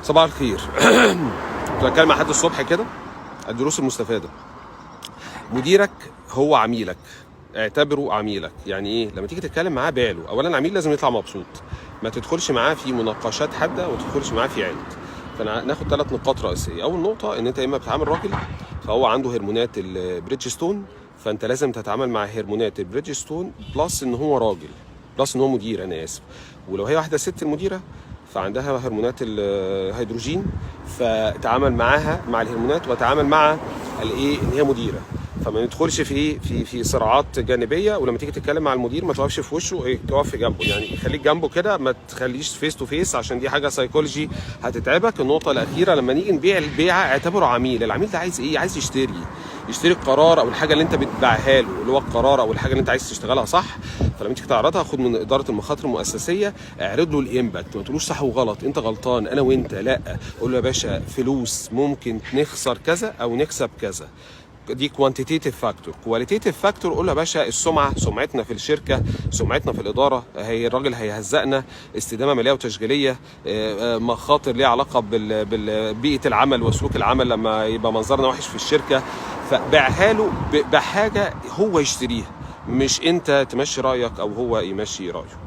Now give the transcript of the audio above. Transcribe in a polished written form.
صباح الخير. كنت بتكلم مع حد الصبح كده. الدروس المستفاده: مديرك هو عميلك، اعتبره عميلك. يعني ايه؟ لما تيجي تتكلم معاه بيع له. اولا العميل لازم يطلع مبسوط، ما تدخلش معاه في مناقشات حادة وما تدخلش معاه في عند. فناخد ثلاث نقاط رئيسيه. اول نقطة ان انت يا اما بتعامل راجل فهو عنده هرمونات البريدجستون، فانت لازم تتعامل مع هرمونات البريدجستون plus ان هو راجل، plus ان هو مدير، انا اسف. ولو هي واحدة ست المديرة فعندها هرمونات الهيدروجين، فتعامل معاها مع الهرمونات وتعامل مع الايه؟ ان هي مديره. فما ندخلش في ايه؟ في صراعات جانبيه. ولما تيجي تتكلم مع المدير ما تقفش في وشه، ايه، تقف في جنبه، يعني خليك جنبه كده، ما تخليش face to face عشان دي حاجة psychology هتتعبك. النقطة الاخيره، لما نيجي نبيع البيعة اعتبره عميل. العميل ده عايز ايه؟ عايز يشتري القرار او الحاجة اللي انت بتبيعها له، اللي هو القرار او الحاجة اللي انت عايز تشتغلها، صح؟ فلما تيجي تعرضها خد من ادارة المخاطر المؤسسيه، اعرض له ال impact. ما تقولوش صح وغلط، انت غلطان، انا وانت، لا، قول له يا باشا فلوس ممكن نخسر كذا او نكسب كذا. دي quantitative factor. qualitative factor، قول له يا باشا السمعه، سمعتنا في الشركه، سمعتنا في الاداره، هي الراجل هيهزقنا، استدامه ماليه وتشغيليه، مخاطر ليها علاقة ببيئه العمل وسلوك العمل لما يبقى منظرنا وحش في الشركه. فبيعها له بحاجة هو يشتريها، مش انت تمشي رايك او هو يمشي رايه.